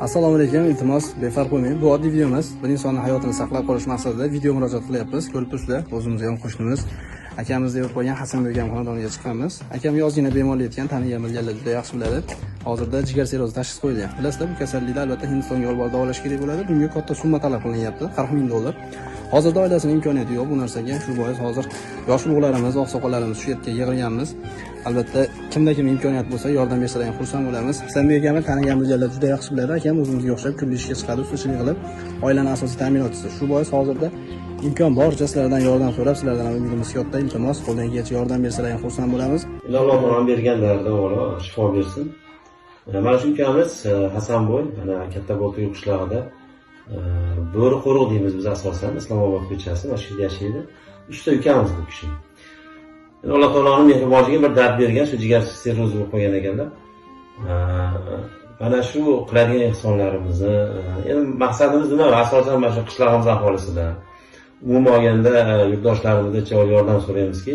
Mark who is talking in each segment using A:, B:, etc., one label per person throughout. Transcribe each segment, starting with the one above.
A: Assalomu alaykum, iltimos, befarq bo'lmang. Bu oddiy video emas. Bir insonning hayotini saqlab qolish maqsadida video murojaat qilyapmiz. Ko'rib turibsizlar, o'zimizni ham qo'shnimiz akamiz deb qo'ygan Hasanbek akam xonadoniga chiqqanmiz. Akam ozgina bemorlik etgan, tanigan bilganlar juda yaxshi biladi. Hozirda jigar sirrozi tashxis qo'yilgan. Bilasizlar, bu kasallikda albatta Hindistonga olib borib davolash kerak bo'ladi. Bunga katta summa talab qilinyapti, 40 ming dollar. Hozirda oilasining imkoniyati yo'q bu narsaga. Shu bois hozir yosh ulug'larimiz, oqsoqollarimiz shu yerga yig'ilganmiz. Albatta kimda kim imkoniyat bo'lsa yordam bersalar ham xursand bo'lamiz. Hasanbek akamni tanigan bilganlar juda yaxshi biladi. Akam o'zimizga o'xshab kunlik ishga chiqadi, ustachilik qilib, oilani asosiy ta'minotchisi. Shu bois hozirda imkon boricha sizlardan yordam so'rab, sizlardan ham umidimiz katta. Iltimos, qo'ldan kelgancha yordam bersalar ham xursand bo'lamiz.
B: Endi Alloh taoloning bergan dardidan avvalo shifo bersin. Mana shu ukamiz Hasanboy, mana Katta Boltoy qishlog'ida, Bo'ri qo'riq deymiz biz asosan, Islomobod ko'chasi, mana shu yerda yashaydi. Uchta ukamiz bu kishi. Endi Alloh taoloning mehribonligi bir dard bergan, shu jigar sirrozi bo'lib qolgan ekanlar. Mana shu qiladigan ehsonlarimizni, endi maqsadimiz nima? Asosan mana shu qishlog'imiz aholisidan, umuman olganda yurtdoshlarimizdan yordam so'raymizki,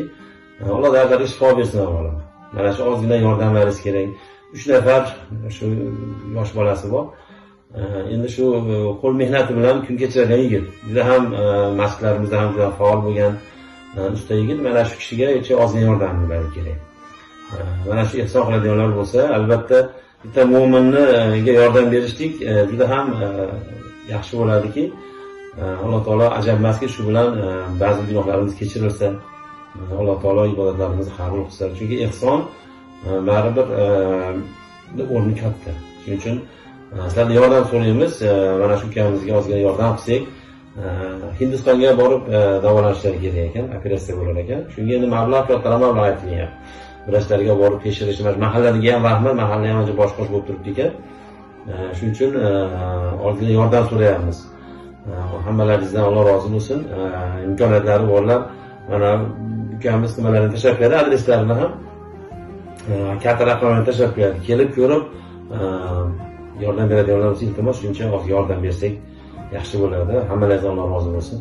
B: Alloh dardlarga shifo bersin avvalo. Mana shu ozgina yordamlaringiz kerak. 3 nafar shu yosh bolasi bor. Endi shu qo'l mehnati bilan kun kechiradigan yigit. Juda ham masjidlarimizda ham juda faol bo'lgan usta yigit. Mana shu kishiga ozgina yordamlari kerak. Mana shu ehson qiladiganlar bo'lsa, albatta bitta mo'minniga yordam berishlik juda ham yaxshi bo'ladiki, Alloh taolo ajab emaski shu bilan ba'zi gunohlarimiz kechirilsa, Alloh taolo ibodatlarimizni qabul qilsa. Chunki ehson baribir o'rni katta. Shuning uchun sizlardan yordam so'raymiz. Mana shu ukamizga ozgina yordam qilsak, Hindistonga borib davolanishlari kerak ekan, operatsiya bo'lar ekan. Shunga endi mablag' kattaroq mablag' aytilyapti. Vrachlarga borib tekshirish, mahallaga ham rahmat, mahalla ham ancha bosh-qosh bo'lib turibdi ekan. Shuning uchun ozgina yordam so'rayapmiz. Hammalaringizdan Alloh rozi bo'lsin. Imkoniyatlari borlar mana ukamiz nimalarni tashlab qo'yadi, adreslarini ham katta raqamlarni tashlab qo'yadi. Kelib ko'rib yordam beradiganlar bo'lsa, iltimos, shuncha oz yordam bersak yaxshi bo'ladi. Hammalaringizdan Alloh rozi bo'lsin.